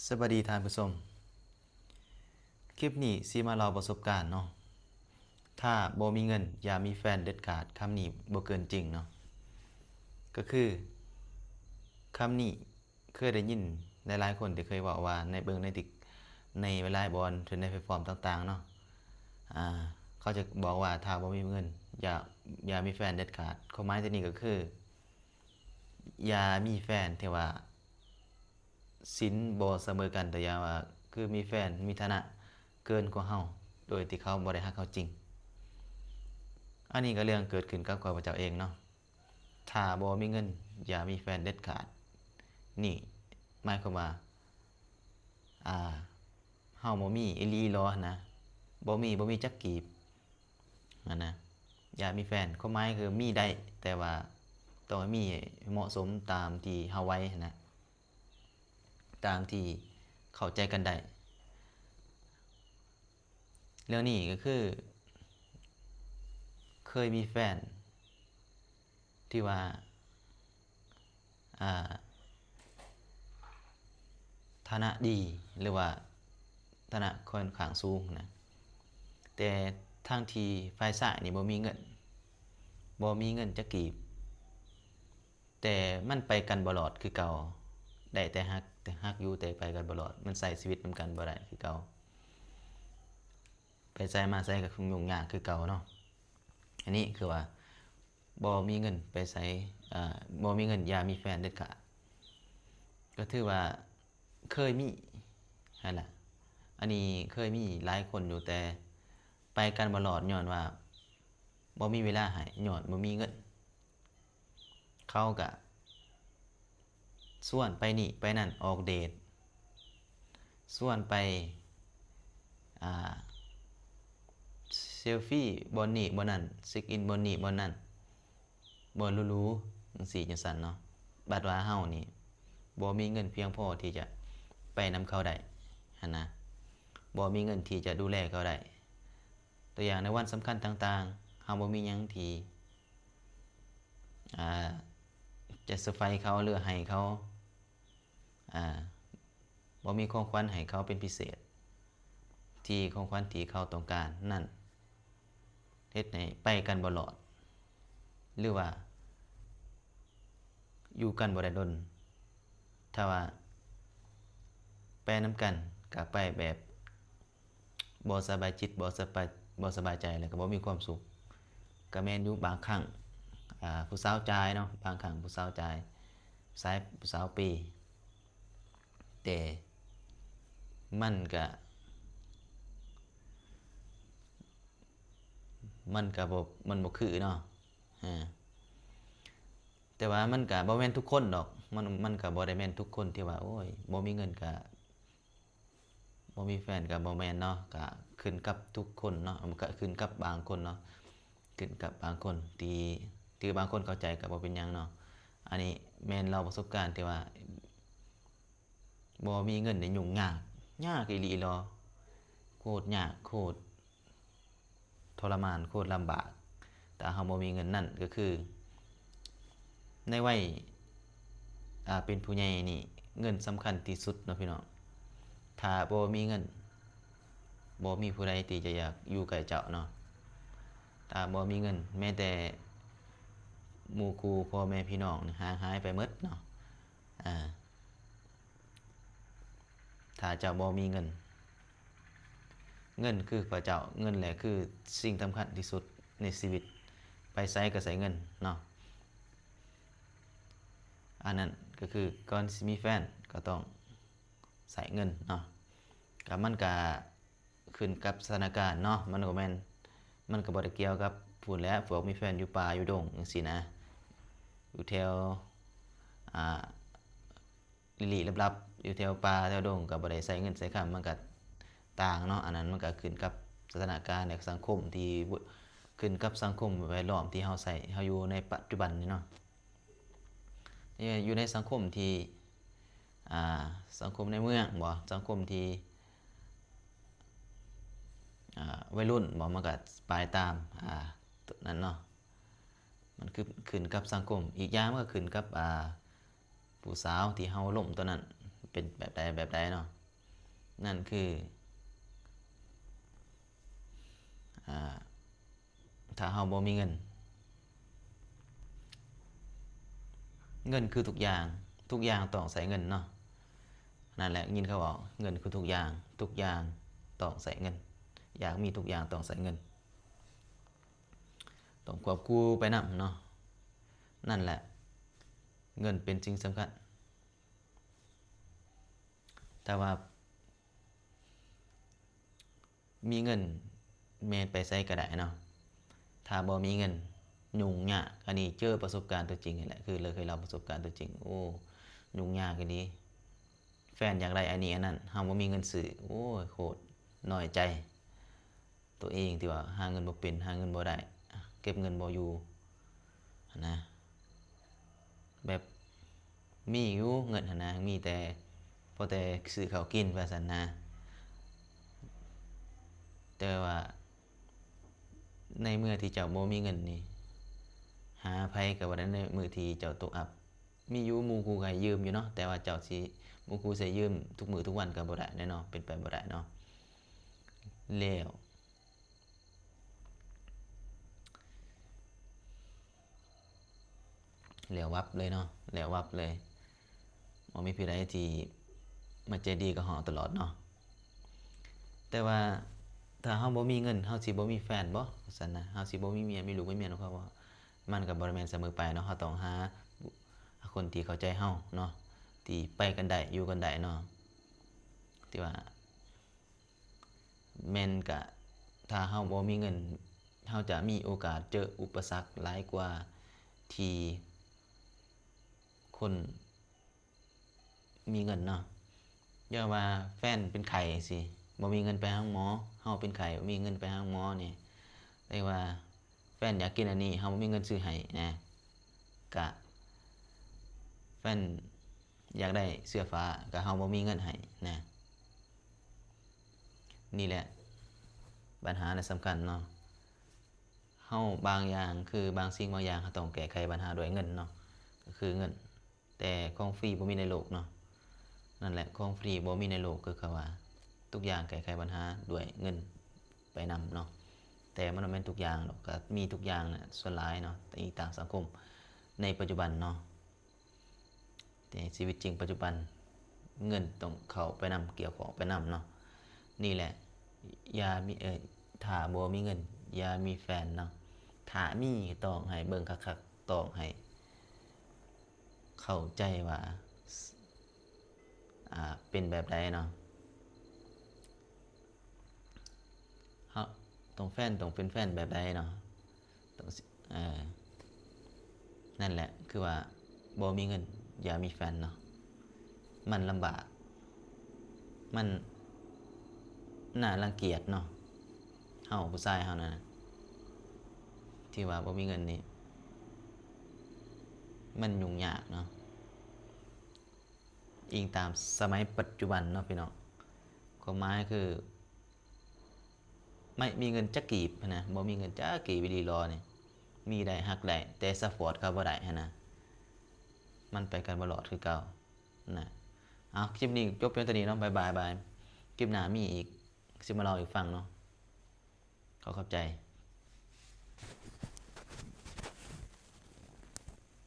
ສະບາຍດີທ່ານຜູ້ຊົມ, ຄລິບນີ້ຊິມາເລົ່າປະສົບການເນາະ. ຖ້າບໍ່ມີເງິນຢ່າມີແຟນເດັດຂາດ, ຄຳນີ້ບໍ່ເກີນຈິງເນາະ. ກໍຄືຄຳນີ້ເຄີຍໄດ້ຍິນຫຼາຍໆຄົນທີ່ເຄີຍເວົ້າວ່າ ໃນເບິ່ງໃນຕິກ ໃນຫຼາຍໆບ່ອນ ເປັນໃນແພລດຟອມຕ່າງໆເນາະ, ອ່າ ເຂົາຈະບອກວ່າ ຖ້າບໍ່ມີເງິນ ຢ່າ ຢ່າມີແຟນເດັດຂາດ. ຄວາມໝາຍທີ່ນີ້ກໍຄື ຢ່າມີແຟນທີ່ວ່າສິນບໍ່ສະເໝີກັນ, ຕົວຢ່າງວ່າ ຄືມີແຟນມີຖານະເກີນກວ່າເຮົາ ໂດຍທີ່ເຂົາບໍ່ໄດ້ຮັກເຮົາຈິງ. ອັນນີ້ກໍເລື່ອງເກີດຂຶ້ນກັບຂ້າພະເຈົ້າເອງເນາະ. ຖ້າບໍ່ມີເງິນຢ່າມີແຟນເດັດຂາດ. ນີ້ໝາຍຄວາມວ່າ ອ່າ ເຮົາບໍ່ມີອີ່ຫຼີຫຼໍຫັ້ນນະ, ບໍ່ມີ ບໍ່ມີຈັກກີບຫັ້ນນະ. ຢ່າມີແຟນ ຄວາມໝາຍຄືມີໄດ້ ແຕ່ວ່າຕ້ອງໃຫ້ມີເໝາະສົມຕາມທີ່ເຮົາໄວຫັ້ນນະ, ຕາມທີ່ເຂົ້າໃຈກັນໄດ້. ເລື່ອງນີ້ກໍຄື ເຄີຍມີແຟນທີ່ວ່າ ອ່າ ຖານະດີ ຫຼືວ່າຖານະຄ່ອນຂ້າງສູງນະ, ແຕ່ທັງທີ່ຝ່າຍຊາຍນີ້ບໍ່ມີເງິນ ບໍ່ມີເງິນຈັກກີບ, ແຕ່ມັນໄປກັນບໍ່ລອດຄືເກົ່າ, ໄດ້ແຕ່ຮັກ ແຕ່ຮັກຢູ່ ແຕ່ໄປກັນບໍ່ລອດ, ມັນໃຊ້ຊີວິດນຳກັນບໍ່ໄດ້ຄືເກົ່າ, ໄປໃສມາໃສກໍຫຍຸ້ງຍາກຄືເກົ່າເນາະ. ອັນນີ້ຄືວ່າ ບໍ່ມີເງິນໄປໃສ ເອີ ບໍ່ມີເງິນຢ່າມີແຟນເດັດຂາດ. ກໍຖືວ່າເຄີຍມີຫັ້ນລະ, ອັນນີ້ເຄີຍມີຫຼາຍຄົນຢູ່ ແຕ່ໄປກັນບໍ່ລອດ ຍ້ອນວ່າບໍ່ມີເວລາໃຫ້ ຍ້ອນບໍ່ມີເງິນ. ເຂົາກະຊວນໄປນີ້ໄປນັ້ນ ອອກເດດ, ຊວນໄປ ອ່າ ເຊລຟີບ່ອນນີ້ບ່ອນນັ້ນ, ເຊັກອິນບ່ອນນີ້ບ່ອນນັ້ນ, ບ່ອນຫຼູໆ ຈັ່ງຊີ້ຈັ່ງຊັ້ນເນາະ. ບັດວ່າເຮົານີ້ບໍ່ມີເງິນພຽງພໍທີ່ຈະໄປນຳເຂົາໄດ້ຫັ້ນນະ, ບໍ່ມີເງິນທີ່ຈະດູແລເຂົາໄດ້. ຕົວຢ່າງໃນວັນສຳຄັນຕ່າງໆ ເຮົາບໍ່ມີຫຍັງທີ່ ອ່າ ຈະເຊີໄພຣສ໌ເຂົາ ຫຼືໃຫ້ເຂົາ ອ່າ ບໍ່ມີຂອງຂວັນໃຫ້ເຂົາເປັນພິເສດ ທີ່ຂອງຂວັນທີ່ເຂົາຕ້ອງການນັ້ນ ເຮັດໃຫ້ໄປກັນບໍ່ລອດ ຫຼືວ່າຢູ່ກັນບໍ່ໄດ້ດົນ. ຖ້າວ່າໄປນຳກັນ ກໍໄປແບບ ບໍ່ສະບາຍຈິດ ບໍ່ສະບາຍ ບໍ່ສະບາຍໃຈ ແລ້ວກໍບໍ່ມີຄວາມສຸກ. ກໍແມ່ນຢູ່ ບາງຄັ້ງ ອ່າ ຜູ້ສາວຈ່າຍເນາະ, ບາງຄັ້ງຜູ້ສາວຈ່າຍ ຊາຍ ຜູ້ສາວເປ, ແຕ່ມັນກະ ມັນກະບໍ່ ມັນບໍ່ຄືເນາະ. ແຕ່ວ່າມັນກະບໍ່ແມ່ນທຸກຄົນດອກ, ມັນ ມັນກະບໍ່ໄດ້ແມ່ນທຸກຄົນທີ່ວ່າ ໂອ້ຍ ບໍ່ມີເງິນກະ ບໍ່ມີແຟນກໍບໍ່ແມ່ນເນາະ, ກໍຂຶ້ນກັບທຸກຄົນເນາະ, ກໍຂຶ້ນກັບບາງຄົນເນາະ, ຂຶ້ນກັບບາງຄົນທີ່ ທີ່ບາງຄົນເຂົ້າໃຈກໍບໍ່ເປັນຫຍັງເນາະ. ອັນນີ້ແມ່ນເລົ່າປະສົບການທີ່ວ່າ ບໍ່ມີເງິນນີ້ຫຍຸ້ງຍາກ, ຍາກອີ່ຫຼີອີ່ຫຼໍ, ໂຄດຍາກ ໂຄດ ທໍລະມານ ໂຄດລຳບາກ ຖ້າເຮົາບໍ່ມີເງິນ. ນັ້ນກໍຄືໃນໄວ ອ່າ ເປັນຜູ້ໃຫຍ່ນີ້ ເງິນສຳຄັນທີ່ສຸດເນາະພີ່ນ້ອງ. ຖ້າບໍ່ມີເງິນ ບໍ່ມີຜູ້ໃດທີ່ຈະຢາກຢູ່ໃກ້ເຈົ້າເນາະ. ຖ້າບໍ່ມີເງິນ ແມ້ແຕ່ໝູ່ຄູ່ພໍ່ແມ່ພີ່ນ້ອງນີ້ ຫ່າງຫາຍໄປໝົດເນາະ. ອ່າ ຖ້າເຈົ້າບໍ່ມີເງິນ, ເງິນຄືພະເຈົ້າ, ເງິນແຫຼະຄືສິ່ງສຳຄັນທີ່ສຸດໃນຊີວິດ, ໄປໃສກໍໃຊ້ເງິນເນາະ. ອັນນັ້ນກໍຄືກ່ອນຊິມີແຟນກໍຕ້ອງໃຊ້ເງິນເນາະ. ກໍມັນກະ ຂຶ້ນກັບສະຖານະການເນາະ, ມັນກໍແມ່ນ ມັນກໍບໍ່ໄດ້ກ່ຽວກັບພຸ້ນແຫຼະ, ພວກມີແຟນຢູ່ປ່າຢູ່ດົງຈັ່ງຊີ້ນະ, ຢູ່ແຖວ ອ່າ ລີ້ໆລັບໆ ຢູ່ແຖວປ່າແຖວດົງ ກໍບໍ່ໄດ້ໃຊ້ເງິນໃຊ້ຄຳ, ມັນກໍຕ່າງເນາະ. ອັນນັ້ນມັນກໍຂຶ້ນກັບສະຖານະການ ແລະ ສັງຄົມທີ່ ຂຶ້ນກັບສັງຄົມແວດລ້ອມທີ່ເຮົາໃຊ້ ເຮົາຢູ່ໃນປັດຈຸບັນນີ້ເນາະ. ຢູ່ໃນສັງຄົມທີ່ ອ່າ ສັງຄົມໃນເມືອງບໍ ສັງຄົມທີ່ ອ່າ ໄວລຸ້ນບໍ ມັນກໍໄປຕາມ ອ່າ ໂຕນັ້ນເນາະ. ມັນຄືຂຶ້ນກັບສັງຄົມ, ອີກຢ່າງມັນກໍຂຶ້ນກັບ ອ່າ ຜູ້ສາວທີ່ເຮົາລົມໂຕນັ້ນ ເປັນແບບໃດແບບໃດເນາະ. ນັ້ນຄື ອາ ຖ້າເຮົາບໍ່ມີເງິນ, ເງິນຄືທຸກຢ່າງ, ທຸກຢ່າງຕ້ອງໃຊ້ເງິນເນາະ. ນັ້ນແຫຼະ, ຍິນເຂົາເວົ້າ ເງິນຄືທຸກຢ່າງ, ທຸກຢ່າງຕ້ອງໃຊ້ເງິນ, ຢາກມີທຸກຢ່າງຕ້ອງໃຊ້ເງິນ, ຕ້ອງຄວບຄູ່ໄປນຳເນາະ. ນັ້ນແຫຼະ, ເງິນເປັນສິ່ງສຳຄັນ. ແຕ່ວ່າມີເງິນແມ່ນໄປໃສກໍໄດ້ເນາະ, ຖ້າບໍ່ມີເງິນຫຍຸ້ງຍາກ. ອັນນີ້ເຈີປະສົບການຕົວຈິງນີ້ແຫຼະ, ຄືເລີຍເຄີຍເລົ່າປະສົບການຕົວຈິງ. ໂອ້ ຫຍຸ້ງຍາກອີ່ຫຼີ, ແຟນຢາກໄດ້ອັນນີ້ອັນນັ້ນ, ເຮົາບໍ່ມີເງິນຊື້, ໂອ້ຍ ໂຄດນ້ອຍໃຈ. ຕົວເອງທີ່ວ່າຫາເງິນບໍ່ເປັນ, ຫາເງິນບໍ່ໄດ້, ເກັບເງິນບໍ່ຢູ່ຫັ້ນນະ. ແບບມີຢູ່ເງິນຫັ້ນນະ, ມີແຕ່ພໍແຕ່ຊື້ເຂົ້າກິນວ່າຊັ້ນນະ. ແຕ່ວ່າໃນເມື່ອທີ່ເຈົ້າບໍ່ມີເງິນນີ້, ຫາໃຜກໍບໍ່ໄດ້ໃນມື້ທີ່ເຈົ້າຕົກອັບ. ມີຢູ່ ໝູ່ຄູ່ກໍໃຫ້ຢືມຢູ່ເນາະ, ແຕ່ວ່າເຈົ້າຊິ ໝູ່ຄູ່ຊິໃຫ້ຢືມທຸກມື້ທຸກວັນກໍບໍ່ໄດ້ແນ່ນອນ, ເປັນໄປບໍ່ໄດ້ເນາະ. ແລ້ວ ແລ້ວວັບເລີຍເນາະ, ແລ້ວວັບເລີຍ. ບໍ່ມີຜູ້ໃດທີ່ມາໃຈດີກັບເຮົາຕະຫຼອດເນາະ. ແຕ່ວ່າຖ້າເຮົາບໍ່ມີເງິນ, ເຮົາຊິບໍ່ມີແຟນບໍ? ຊັ້ນນະ, ເຮົາຊິບໍ່ມີເມຍ, ມີລູກມີເມຍນຳເຂົາບໍ? ມັນກໍບໍ່ໄດ້ແມ່ນສະເໝີໄປເນາະ. ເຮົາຕ້ອງຫາຄົນທີ່ເຂົ້າໃຈເຮົາເນາະ, ທີ່ໄປກັນໄດ້, ຢູ່ກັນໄດ້ເນາະ. ທີ່ວ່າ ແມ່ນກະ ຖ້າເຮົາບໍ່ມີເງິນ, ເຮົາຈະມີໂອກາດເຈີອຸປະສັກຫຼາຍກວ່າທີ່ຄົນມີເງິນເນາະ. ຢ່າງວ່າແຟນເປັນໄຂ້ຈັ່ງຊີ້, ບໍ່ມີເງິນໄປຫາໝໍ, ເຮົາເປັນໄຂ້, ບໍ່ມີເງິນໄປຫາໝໍນີ້, ເອີ້ນວ່າ ແຟນຢາກກິນອັນນີ້ ເຮົາບໍ່ມີເງິນຊື້ໃຫ້ນະ, ກະແຟນຢາກໄດ້ເສື້ອຜ້າ ກະເຮົາບໍ່ມີເງິນໃຫ້ນະ. ນີ້ແຫຼະບັນຫາທີ່ສຳຄັນເນາະ. ເຮົາບາງຢ່າງ ຄືບາງສິ່ງບາງຢ່າງ ເຮົາຕ້ອງແກ້ໄຂບັນຫາດ້ວຍເງິນເນາະ, ກໍຄືເງິນ. ແຕ່ຂອງຟຣີບໍ່ມີໃນໂລກເນາະ. ນັ້ນແຫຼະ, ຂອງຟຣີບໍ່ມີໃນໂລກ, ຄືຄຳວ່າທຸກຢ່າງແກ້ໄຂບັນຫາດ້ວຍເງິນໄປນຳເນາະ. ແຕ່ມັນບໍ່ແມ່ນທຸກຢ່າງດອກ, ກໍມີທຸກຢ່າງນະ, ສ່ວນຫຼາຍເນາະ, ແຕ່ອີງຕາມສັງຄົມໃນປັດຈຸບັນເນາະ, ໃນຊີວິດຈິງປັດຈຸບັນ, ເງິນຕ້ອງເຂົ້າໄປນຳ, ກ່ຽວຂ້ອງໄປນຳເນາະ. ນີ້ແຫຼະ, ຢ່າມີ, ເອີ, ຖ້າບໍ່ມີເງິນ, ຢ່າມີແຟນເນາະ. ຖ້າມີ, ຕ້ອງໃຫ້ເບິ່ງຄັກໆ, ຕ້ອງໃຫ້ ເຂົ້າໃຈວ່າ ອ່າ ເປັນແບບໃດເນາະ. ເຮົາຕ້ອງແຟນ ຕ້ອງເປັນແຟນແບບໃດເນາະ. ຕ້ອງ ເອີ ນັ້ນແຫຼະ ຄືວ່າບໍ່ມີເງິນຢ່າມີແຟນເນາະ. ມັນລຳບາກ ມັນໜ້າລັງກຽດເນາະ. ເຮົາຜູ້ຊາຍເຮົານັ້ນນະ ທີ່ວ່າບໍ່ມີເງິນນີ້ ມັນຫຍຸ້ງຍາກເນາະ. ອີງຕາມສະໄໝປັດຈຸບັນເນາະພີ່ນ້ອງ, ຄວາມໝາຍຄື ໄມ່ມີເງິນຈັກກີບຫັ້ນນະ, ບໍ່ມີເງິນຈັກກີບອີ່ຫຼີຫຼໍນີ້. ມີໄດ້ຮັກໄດ້ ແຕ່ຊັບພອດເຂົາບໍ່ໄດ້ຫັ້ນນະ, ມັນໄປກັນບໍ່ລອດຄືເກົ່ານະ. ເອົາ ຄລິບນີ້ຈົບພຽງເທົ່ານີ້ເນາະ, ບາຍບາຍ ບາຍ. ຄລິບໜ້າມີອີກ ຊິມາເລົ່າໃຫ້ຟັງເນາະ. ຂໍຂອບໃຈ.